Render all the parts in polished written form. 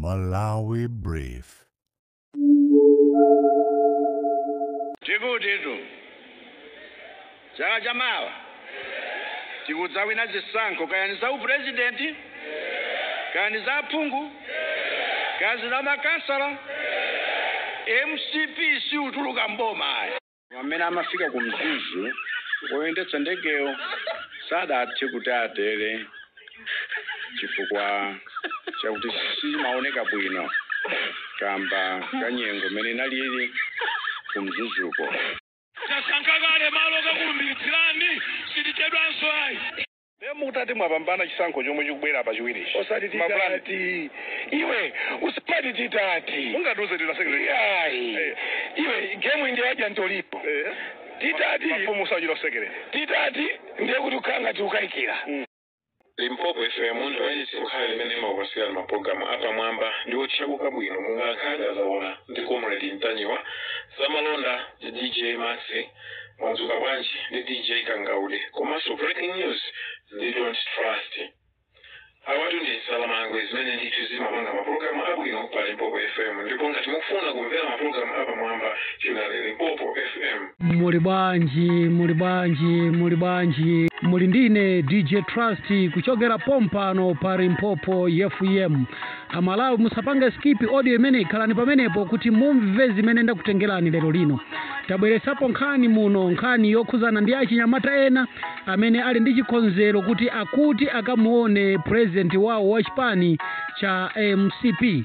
Malawi Brief. Tikutitu chaka chamawa tikudzawina zisankho, kaya ni za upurezidenti, kaya ni za aphungu, kaya za makansala. MCP siutuluka mboma aya. Amene amafika ku Mzuzu, woyendetsa ndegeyo sadathe kuti atere chifukwa chakuti simaoneka bwino kamba kanyengo mene inalili ku Mzuzuko. Tasankha kale malo okakulumbiritsilani, sitichedwanso ayi. Mutati mwapambana chisankho chomwe chikubwera pachiwirichi? Osati titati, iwe usati titati. Mungatiuze tita secretary. Ayi, iwe, game ndiye wadya ntolipo. Titati. Mafumu usachita secretary. Titati ndiye kuti ukhala ngati ukayikira. Limpopo FM ndi wayilesi yokhayo imene imakupatsirani mapulogalamu apamwamba ndi otchakuka bwino, monga Nkhanga Zaona ndi Comrade Ntanyiwa, Zamalonda ndi DJ Maxi, Mwadzuka Bwanji ndi DJ Kangaude, komanso Breaking News ndi Don't Trust. Awatu ndi nsalamangwe zimene ndithu zimapanga mapulogalamu abwino pa Limpopo FM, ndipo ngati mukufuna kumvera mapulogalamu apamwamba, chunani Limpopo FM. Muli bwanji? Muli bwanji? Muli bwanji? Muli ndine DJ Trust kuchokera pompano pa Limpopo FM. Amalawi, musapange skip audio imene, khalani pamenepo kuti mumve zimene ndakutengerani lero lino. Tabweresapo nkhani muno, nkhani yokhuzana ndi achinyamata ena amene ali ndi chikonzero kuti akuti akamuone president wawo wa chipani cha MCP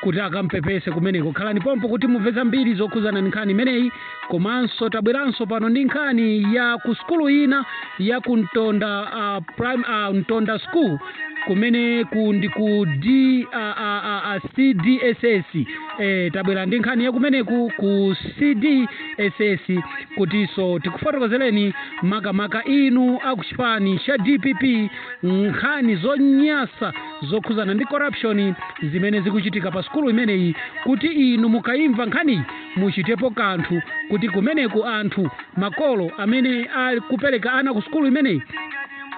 kuti akampepese kumeneko. Khalani pompo kuti mumve zambiri zokhuzana ndi nkhani imeneyi. Komanso tabweranso pano ndi nkhani ya ku sukulu ina ya ku Mtonda, prime, Mtonda School, kumene ku ndi ku D, CDSS. Tabwera ndi nkhani ya kumeneku ku CDSS kutinso tikufotokozereni, makamaka inu akuchipani cha DPP, nkhani zonyasa zokhuzana ndi corruption zimene zikuchitika pa sukulu imeneyi, kuti inu mukayimva nkhaniyi muchitepo kanthu, kuti kumeneku anthu, makolo amene ali kupereka ana ku sukulu imeneyi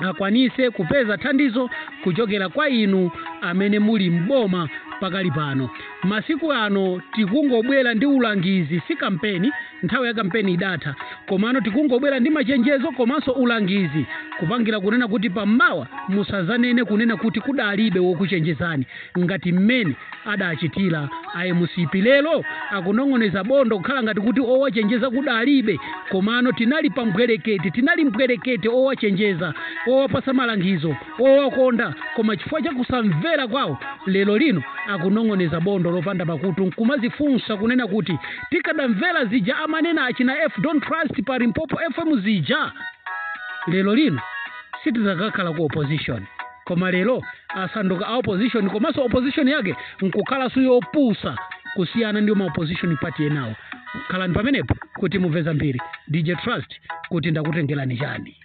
akwanise kupeza thandizo kuchokera kwa inu amene muli mboma pakali pano. Masiku ano tikungobwera ndi ulangizi, si kampeni, nthawi ya kampeni idatha, komano tikungobwera ndi machenjezo komanso ulangizi, kupangira kunena kuti pammawa musazanene kunena kuti kudalibe wokuchenjezani, ngati mmene adachitira a MCP. Lero akunong'oneza bondo kukhala ngati kuti owachenjeza kudalibe, komano tinali pambwerekete, tinali mbwerekete owachenjeza, owapasa malangizo, owakonda, koma chifukwa cha kusamvera kwawo lero lino akunong'oneza bondo lopanda pakutu, nkumazifunsa kunena kuti tikadamvera zija amanena achina F Don't Trust pa Limpopo FM zija, lero lino sitizakakhala ku opposition. Koma lero asanduka a opposition, komanso opposition yake nkukhalanso yopusa kusiyana ndi ma opposition party enawo. Khalani pamenepo kuti mumve zambiri. DJ Trust kuti ndakutengerani chani.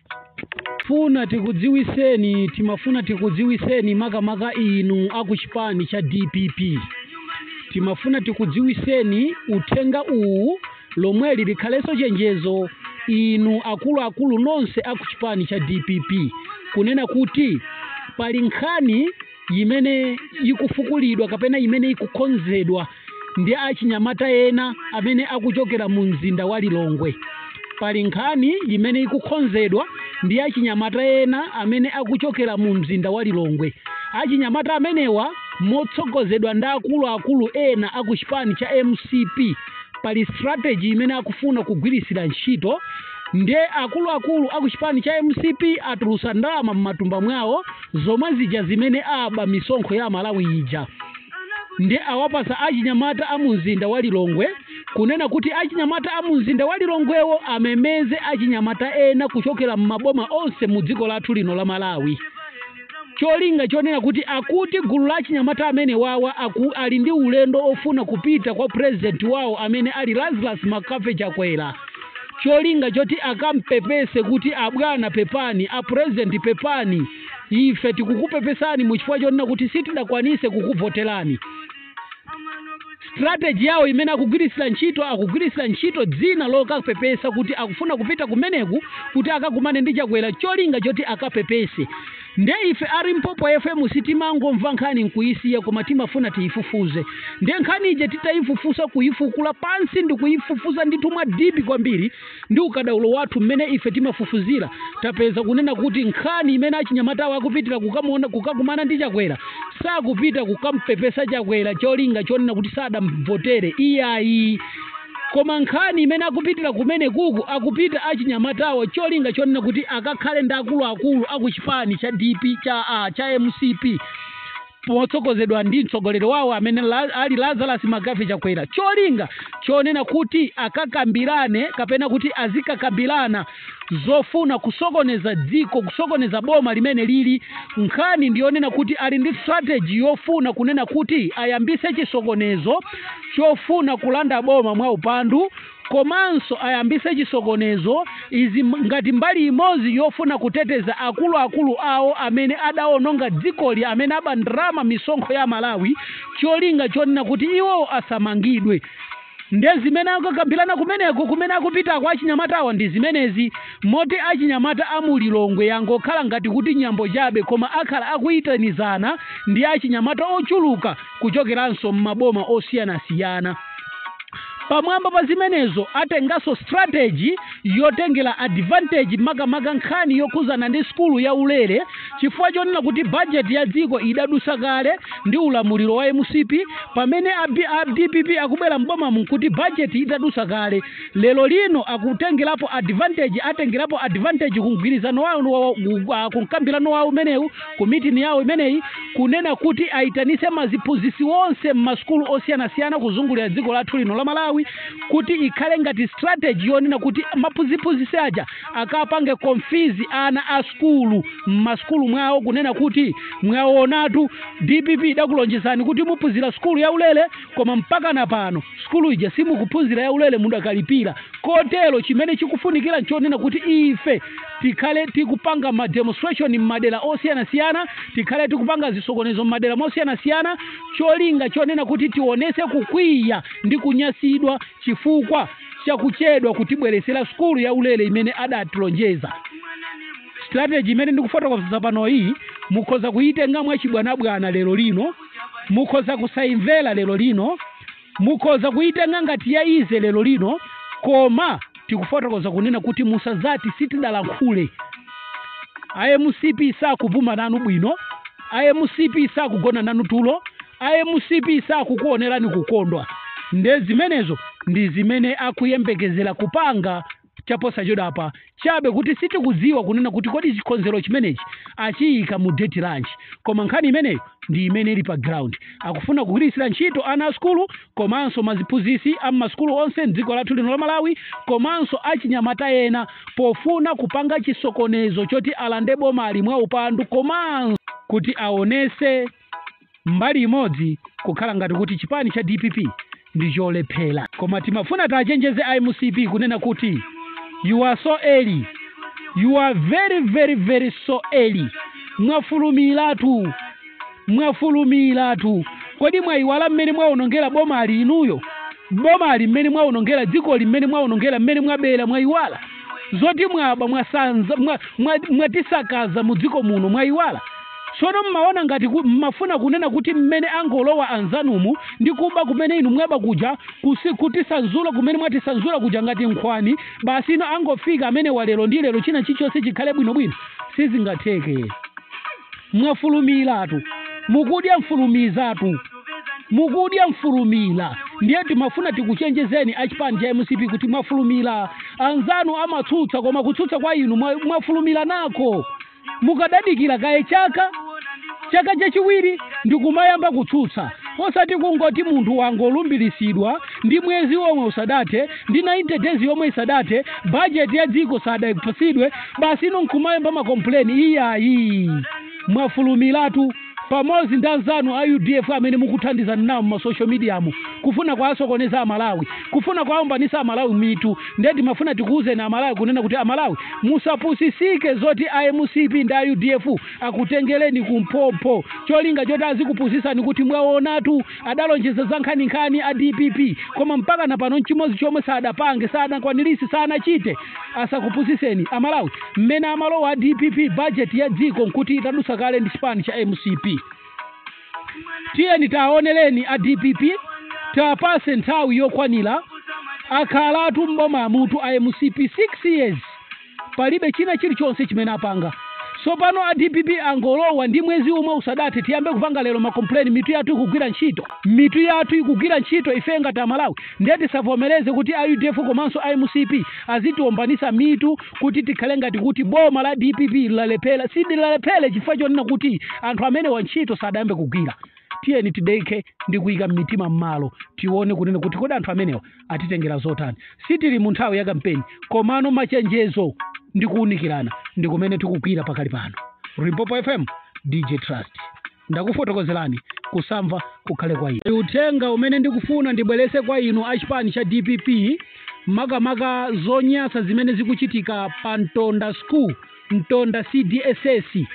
Funa tikudziwiseni, timafuna tikudziwiseni, makamaka inu akuchipani cha DPP, timafuna tikudziwiseni uthenga uwu lomweli likhalenso chenjezo inu akuluakulu nonse akuchipani cha DPP, kunena kuti pali nkhani imene ikufukulidwa kapena imene ikukonzedwa ndi achinyamata ena amene akuchokera mu mzinda wa Lilongwe. Pali nkhani imene ikukonzedwa ndi achinyamata ena amene akuchokera mu mzinda wa Lilongwe. Achinyamata amenewa, motsogozedwa ndi akuluakulu ena akuchipani cha MCP, pali strategy imene akufuna kugwirisira ntchito. Ndiye akuluakulu akuchipani cha MCP atulusa ndalama m'matumba mwawo, zomwe zija zimene aba misonkho ya Malawi ija, ndi awapasa achinyamata a mu mzinda wa Lilongwe, kunena kuti achinyamata a mu mzinda wa Lilongwewo amemeze achinyamata ena kuchokera m'maboma onse mu dziko lathu lino la Malawi, cholinga chonena kuti akuti gulu la achinyamata amene wawa ali ndi ulendo ofuna kupita kwa president wawo amene ali Lazarus Makafe Chakwera, cholinga choti akampepese kuti abwana pepani, a president pepani, ife tikukupepesani muchifukwa chonena kuti sitidakwanise kukuvoterani. Strategy yawo imene akugwirisira ntchito, akugwirisira ntchito dzina lokapepesa, kuti akufuna kupita kumeneku kuti akakumane ndi Chakwera, cholinga choti akapepese. Nde ife a Limpopo FM sitimangomva nkhani nkuyisiya, koma timafuna tiyifufuze. Nde nkhani ije titayifufuza, kuyifukula pansi ndi kuyifufuza ndithu mwa deep kwambiri ndi ukadaulo wathu mmene ife timafufuzira, tapeza kunena kuti nkhani imene achinyamatawo akupitira kukamuona, kukakumana ndi Chakwera, sakupita kukampepesa Chakwera cholinga chonena kuti sadamvotere, iyayi. Koma nkhani imene akupitira kumene kuku, akupita achinyamatawo cholinga chonena kuti akakhale ndi akuluakulu akuchipani cha DP cha MCP, potsogozedwa ndi mtsogoleri wawo amene ali Lazarus Magafe Chakwera, cholinga chonena kuti akakambirane kapena kuti azikakambirana zofuna kusokoneza dziko, kusokoneza boma limene lili. Nkhani ndiyonena kuti ali ndi strategy yofuna kunena kuti ayambise chisokonezo chofuna kulanda boma mwa upandu, komanso ayambise chisokonezo izi ngati mbali imodzi yofuna kuteteza akuluakulu awo amene adawononga dzikoli, amene aba ndalama, misonkho ya Malawi, cholinga chonena kuti iwowo asamangidwe. Nde zimene akakambirana kumeneko, kumene akupitako achinyamatawa, ndi zimenezi. Moti achinyamata amulilongwe yangokhala ngati kuti nyambo chabe, koma akhala akuyitanizana ndi achinyamata ochuluka kuchokeranso m'maboma osiyanasiyana. Pamwamba pa zimenezo, atenganso strategy yotengera advantage makamaka nkhani yokhuzana ndi sukulu ya ulere, chifukwa chonena kuti bajeti ya dziko idadusa kale ndi ulamuliro wa MCP. Pamene a DPP akubwera mboma, kuti bajeti itadusa kale, lero lino akutengerapo advantage, atengerapo advantage ku mgwirizano wawo, ku mkambirano wawo umenewu, ku meeting yawo imeneyi, kunena kuti ayitanise maziphunzitsi onse m'masukulu osiyanasiyana kuzungulira dziko lathu lino la Malawi, kuti ikhale ngati strategy yonena kuti maphunzitsi aja akapange confuse ana a sukulu m'masukulu mwawo, kunena kuti mwaonatu, DPP idakulonjezani kuti muphunzira sukulu ya ulere, koma mpaka na pano sukulu ija simukuphunzira ya ulere, mudakalipira. Kotero chimene chikufunikira nchonena kuti ife tikhale tikupanga ma demonstration m'madera osiyanasiyana, tikhale tikupanga zisokonezo m'madera mosiyanasiyana, cholinga chonena kuti tionese kukwiya ndi kunyasidwa chifukwa chakuchedwa kutibweresera sukulu ya ulere imene adatilonjeza. Strategy imene ndikufotokoza pano iyi mukhoza kuyitenga mwachibwanabwana lero lino, mukhoza kusayimvera lero lino, mukhoza kuyitenga ngati ya easy lero lino, koma tikufotokoza kunena kuti musazati sitidalankhule. IMCP sakupuma nanu bwino, IMCP sakugona nanu tulo, IMCP sakukuonerani kukondwa. Nde zimenezo ndi zimene akuyembekezera kupanga chaposachedwapa chabe, kuti sitikudziwa kunena kuti kodi chikonzero chimenechi achiyika mu date lanji, koma nkhani imeneyo ndi imene ili pa ground. Akufuna kugwiritsira ntchito ana a sukulu komanso maziphunzitsi a m'masukulu onse mdziko lathu lino la Malawi, komanso achinyamata ena, pofuna kupanga chisokonezo choti alande bomali mwa upandu, komanso kuti aonese mbali imodzi kukhala ngati kuti chipani cha DPP ndi cholephera. Koma timafuna tachenjeze IMCP kunena kuti you are so early, you are very very very so early. Mwafulumiratu, mwafulumiratu. Kodi mwayiwala mmene mwawonongera bomali inuyo, bomali mmene mwawonongera, dzikoli mmene mwawonongera, mmene mwabera? Mwayiwala zoti mwaba, mwasanza, mwatisakaza mu dziko muno? Mwayiwala? Tsono mmaona ngati mmafuna kunena kuti mmene angolowa anzanumu ndi kuba kumene inu mwaba kuja, kutisanzula kumene mwatisanzula kuja ngati nkhwani, basi ino angofika amene walero ndi lero china chilichonse chikhale bwinobwino? Sizingatheke. Mwafulumiratu, mukudya mfulumizatu, mukudya mfulumira. Ndiye timafuna tikuchenjezeni achipani cha MCP kuti mwafulumira. Anzanu amatsutsa, koma kutsutsa kwa inu mwafulumira nako. Mukadadikira kaye chaka, chaka chachiwiri ndikumayamba kutsutsa, osati kungoti munthu wangolumbiritsidwa ndi mwezi omwe usadathe, ndi 90 days yomwe isadathe, bajeti ya dziko sadapatsidwe, basi ino nkumayamba ma complain. Iyayi, mwafulumiratu. pamodzi ndi anzanu a UDF amene mukuthandizana nawo mu social media mu kufuna kwasokoneza Amalawi, kufuna kwaombanisa Amalawi mitu. Ndiye timafuna tikuwuzeni Amalawi kunena kuti Amalawi musapusisike zoti a MCP ndi a UDF akutengereni kumphopho, cholinga choti azikupusisani kuti mwaonatu adalonjeza za nkhaninkhani a DPP, koma mpaka na pano nchimodzi chomwe sadapange, sadakwanirisi, sanachite. Asakupusiseni Amalawi. Mmene amalowa a DPP, budget ya dziko nkuti itadusa kale ndi chipani cha MCP. Tiyeni taonereni a DPP, tapase nthawi yokwanira. Akhalatu mboma mutu a MCP 6 years, palibe china chilichonse chimene apanga. Sopano a DPP angolowa ndi mwezi umwe usadathe, tiyambe kupanga lero ma complain. Mitu yathu ikugwira ntchito, mitu yathu ikugwira ntchito ife ngati Amalawi. Ndiye tisavomereze kuti a UDF komanso a MCP azitiwombanisa mitu kuti tikhale ngati kuti boma la DPP lalephera. Sililalephera chifukwa chonena kuti anthu amene wa ntchito sadayambe kugwira. Tiyeni tideke ndi kuyika mmitima m'malo, tione kunena kuti kodi anthu amenewa atitengera zotani. Sitili mu nthawi ya kampeni, komano machenjezo ndi kuwunikirana ndi kumene tikugwira pakali pano. Limpopo FM, DJ Trust, ndakufotokozerani. Kusamva kukhale kwa inu. Uthenga umene ndikufuna ndibwerese kwa inu achipani cha DPP, makamaka zonyasa zimene zikuchitika pa Mtonda School, Mtonda CDSS.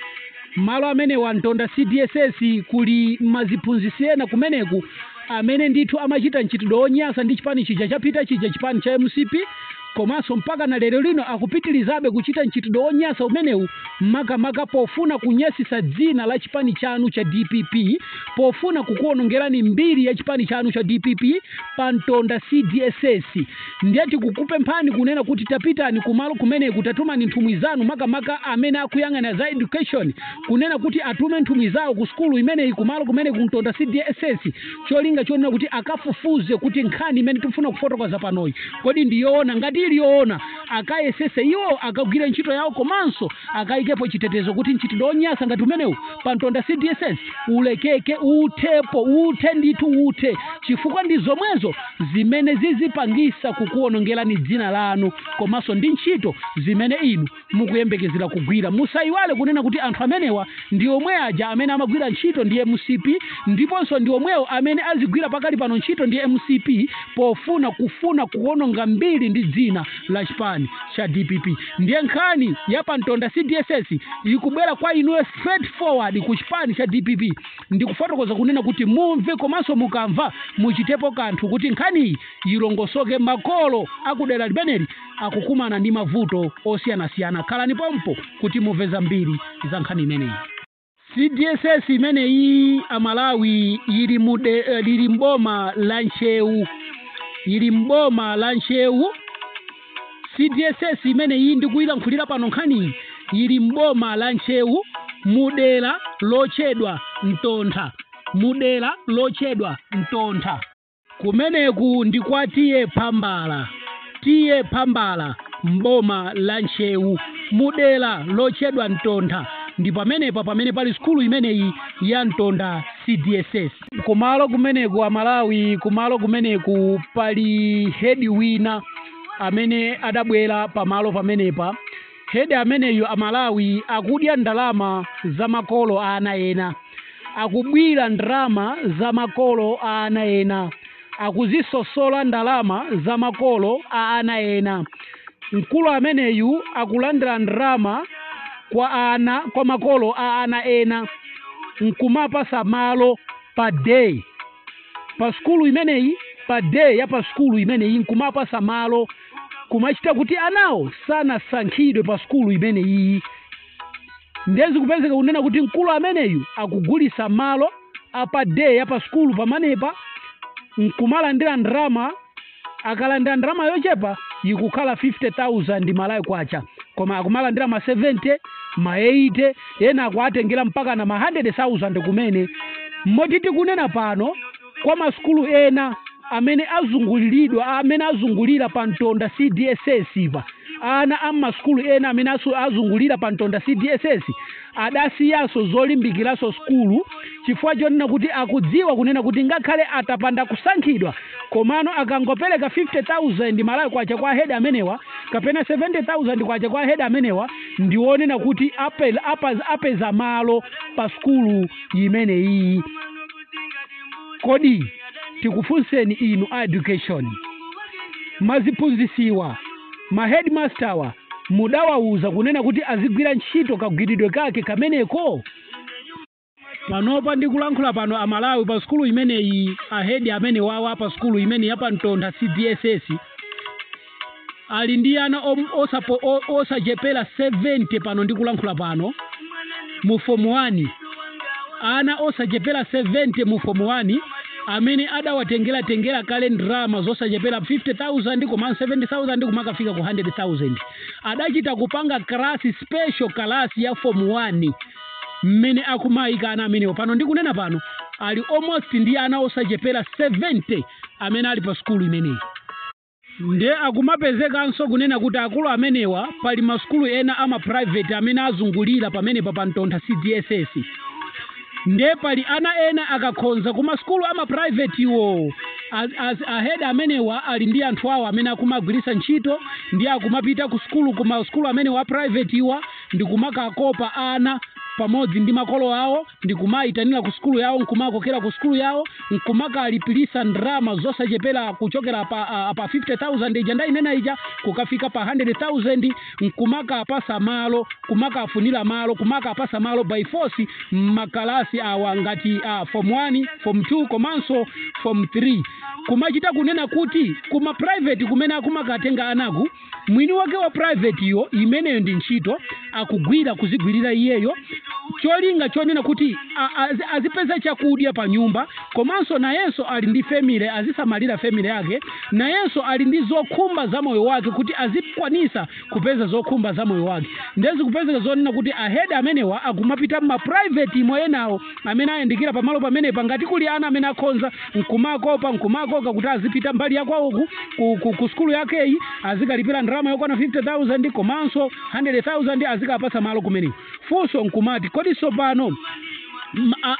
Malo amene wa Mtonda CDSS kuli maziphunzitsi ena kumeneku amene ndithu amachita mchitidwe wonyasa ndi chipani chija chapita chija, chipani cha MCP, komanso mpaka na lero lino akupitirizabe kuchita mchitidwe wonyasa umenewu, makamaka pofuna kunyasisa dzina la chipani chanu cha DPP, pofuna kukuonongerani mbiri ya chipani chanu cha DPP pa Mtonda CDSS. Ndiye tikukupemphani kunena kuti tapitani kumalo kumeneku, tatumani nthumwi zanu, makamaka amene akuyang'ana za education, kunena kuti atume nthumwi zawo ku sukulu imeneyi, kumalo kumeneku Mtonda CDSS, cholinga chonena kuti akafufuze kuti nkhani imene tikufuna kufotokoza panoyi kodi ndiyoona. Ngati ili yoona, akayesese iwo, akagwire ntchito yawo, komanso akayikepo chitetezo kuti mchitidwe wonyasa ngati umenewu pa Mtonda CDSS ulekeke, uthepo, uthe ndithu, uthe, chifukwa ndi zomwezo zimene zizipangisa kukuwonongerani dzina lanu komanso ndi ntchito zimene inu mukuyembekezera kugwira. Musayiwale kunena kuti anthu amenewa ndi omwe aja amene amagwira ntchito ndi MCP, ndiponso ndi omwewo amene azigwira pakali pano ntchito ndi MCP pofuna kufuna kuwononga mbiri ndi dzina la chipani cha DPP. Ndiye nkhani ya pa Mtonda CDSS ikubwera kwa inuyo straightforward ku chipani cha DPP, ndikufotokoza kunena kuti mumve, komanso mukamva muchitepo kanthu kuti nkhaniyi ilongosoke. Makolo akudera limeneli akukumana ndi mavuto osiyanasiyana. Khalani pompo kuti mumve zambiri za nkhani imeneyi. CDSS imeneyi, Amalawi, ili mude, lili mboma la Ntcheu, ili mboma la Ntcheu. CDSS imeneyi ndikuyilankhulira pano nkhaniyi ili mboma la Ntcheu, mudera lotchedwa Mtontha, mudera lotchedwa Mtontha. Kumeneku ndi kwa T/A Phambala, T/A Phambala, mboma la Ntcheu, mudera lotchedwa Mtontha. Ndi pamenepa pamene pali sukulu imeneyi ya Mtonda CDSS. Kumalo kumeneku, Amalawi, kumalo kumeneku pali head wina amene adabwera pamalo pamenepa. Head ameneyu, Amalawi, akudya ndalama za makolo a ana ena, akubwira ndalama za makolo a ana ena, akuzisosola ndalama za makolo a ana ena. Mkulu ameneyu akulandira ndalama kwa ana, kwa makolo a ana ena, nkumapasa malo pa day pa sukulu imeneyi, pa day ya pa sukulu imeneyi, nkumapasa malo, kumachita kuti anawo sanasankhidwe pa sukulu imeneyi. Ndezi kupezeka kunena kuti mkulu ameneyu akugulisa malo apa day ya pa sukulu pamanepa, nkumalandira ndalama. Akalandira ndalama yochepa ikukhala 50,000 Malawi kwacha, koma akumalandira ma 70, ma 80, ena akuatengera mpaka na ma 100,000 kumene. Moti tikunena pano, kwa masukulu ena amene azunguliridwa, amene azungulira pa Mtonda CDSS pa, ana a masukulu ena amene azungulira pa Mtonda CDSS Adasiyanso zolimbikiranso sukulu chifukwa chonena kuti akudziwa kunena kuti ngakhale atapanda kusankhidwa, komano akangopereka 50,000 Malawi kwacha kwa head amenewa kapena 70,000 kwacha kwa head amenewa, ndionena kuti apeza malo pa sukulu imeneyi. Kodi tikufunseni inu a education, maziphunzisiwa, ma headmasterwa, mudawawuza kunena kuti azigwira ntchito kagwiridwe kake kameneko? Panopa ndikulankhula pano, Amalawi, pa sukulu imeneyi, a head amene wawa pa sukulu imene ya pa Mtontha CDSS ali ndi ana osachepera 70. Pano ndikulankhula pano mu form 1, ana osachepera 70 mu form 1 amene adawatengera tengera kale ndrama zosachepera 50,000 komanso 70,000 kumakafika ku 100,000. Adachita kupanga kalasi, special kalasi ya form 1 mmene akumayika ana amenewo. Pano ndikunena pano ali almost ndi ana osachepera 70 amene ali pa sukulu imeneyi. Nde akumapezekanso kunena kuti akulu amenewa, pali masukulu ena ama private amene azungulira pamenepa pa Mtontha CDSS. Nde pali ana ena akakhonza ku masukulu ama private iwo, a head amenewa ali ndi anthu awo amene akumagwiritsa ntchito, ndi akumapita ku sukulu, ku masukulu amenewa a private iwa, ndi kumakakopa ana pamodzi ndi makolo awo, ndi kumayitanira ku sukulu yawo, nkumakokera ku sukulu yawo, nkumakalipirisa ndrama zosachepera kuchokera pa 50,000 ija ndayinena ija kukafika pa 100,000, nkumakapasa malo, kumakafunira malo, kumakapasa malo by force mmakalasi awa ngati form 1, form 2 komanso form 3. Kumachita kunena kuti kuma private kumene akumakatenga anaku, mwini wake wa private iyo, imeneyo ndi ntchito akugwira, kuzigwirira iyeyo, cholinga chonena kuti azipeza chakudya pa nyumba, komanso nayenso ali ndi family, azisamalira family yake, nayenso ali ndi zokhumba za moyo wake kuti azikwanisa kupeza zokhumba za moyo wake. Ndezi kupezeka zonena kuti a head amenewa akumapita ma private imo enawo amene ayandikira pamalo pamenepa, ngati kuli ana amene akhonza, nkumakopa, nkumakoka kuti azipita mbali yakwawoku ku sukulu yakeyi, azikalipira ndalama yokwana 50,000 komanso 100,000, azikapasa malo kumeneko. Funso nkumati, kodi tsopano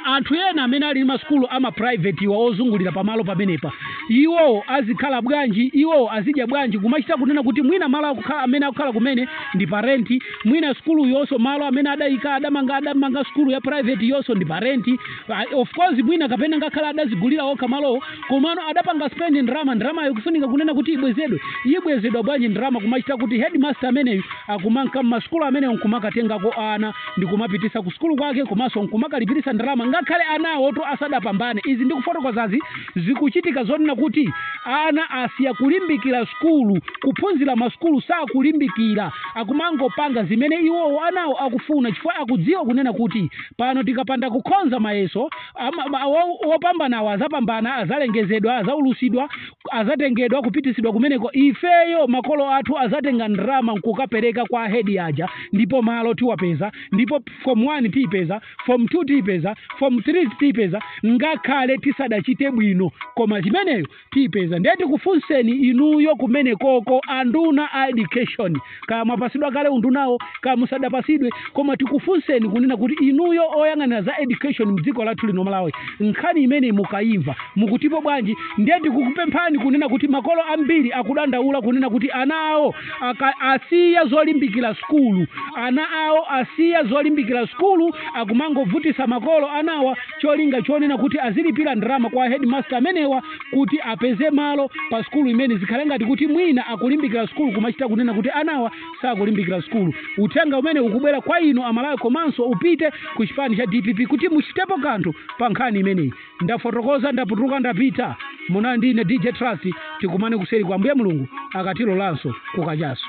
anthu ena amene ali masukulu ama private iwa ozungulira pamalo pamenepa, iwo azikhala bwanji? Iwo azidya bwanji? Kumachita kunena kuti mwina malo akukhala, amene akukhala kumene ndi pa rent, mwina sukulu yonso, malo amene adayika, adamanga sukulu ya private yonso ndi pa rent. Of course mwina kapena ngakhala adazigulira okha malowo, komano adapanga spend ndrama. Ndramayo kufunika kunena kuti ibwezedwe. Ibwezedwa bwanji ndrama kumachita kuti headmaster ameneyu akumanka mmasukulu ameneyo nkumakatengako ana ndi kumapitisa ku sukulu kwake, komanso nkumakalipirisa ndalama ngakhale anawo to asadapambane? Izi ndikufotokozazi zikuchitika zonena kuti ana asiya kulimbikira sukulu, kuphunzira masukulu sakulimbikira, akumangopanga zimene iwowo anawo akufuna, chifukwa akudziwa kunena kuti pano tikapanda kukhonza mayeso, wopambanawo azapambana, azalengezedwa, azaulusidwa, azatengedwa kupitisidwa kumeneko. Ifeyo makolo athu azatenga ndrama nkukapereka kwa head aja, ndipo malo tiwapeza, ndipo form 1 tiyipeza, form 2 tiyipeza, form 3 tiyipeza, ngakhale tisadachite bwino, koma chimeneyo tiyipeza. Ndiye tikufunseni inuyo kumenekoko, anduna a education, kaya mwapasidwa kale undunawo, kaya musadapasidwe, koma tikufunseni kunena kuti inuyo oyang'anira za education mdziko lathu lino Malawi, nkhani imene mukayimva mukutipo bwanji? Ndiye tikukupemphani kunena kuti makolo ambiri akudandaula kunena kuti ana awo asiya zolimbikira sukulu, ana awo asiya zolimbikira sukulu, akumangovutisa makolo anawa, cholinga chonena kuti azilipira ndalama kwa headmaster amenewa kuti apeze malo pa sukulu imene zikhale ngati kuti mwina akulimbikira sukulu, kumachita kunena kuti anawa sakulimbikira sukulu. Uthenga umene ukubwera kwa inu Amalawi, komanso upite ku chipani cha DPP kuti muchitepo kanthu pa nkhani imeneyi. Ndafotokoza, ndaputuka, ndapita. Muna ndine DJ Trust. Tikumane kuseri kwa Ambuye Mulungu akatilolanso kukachaso.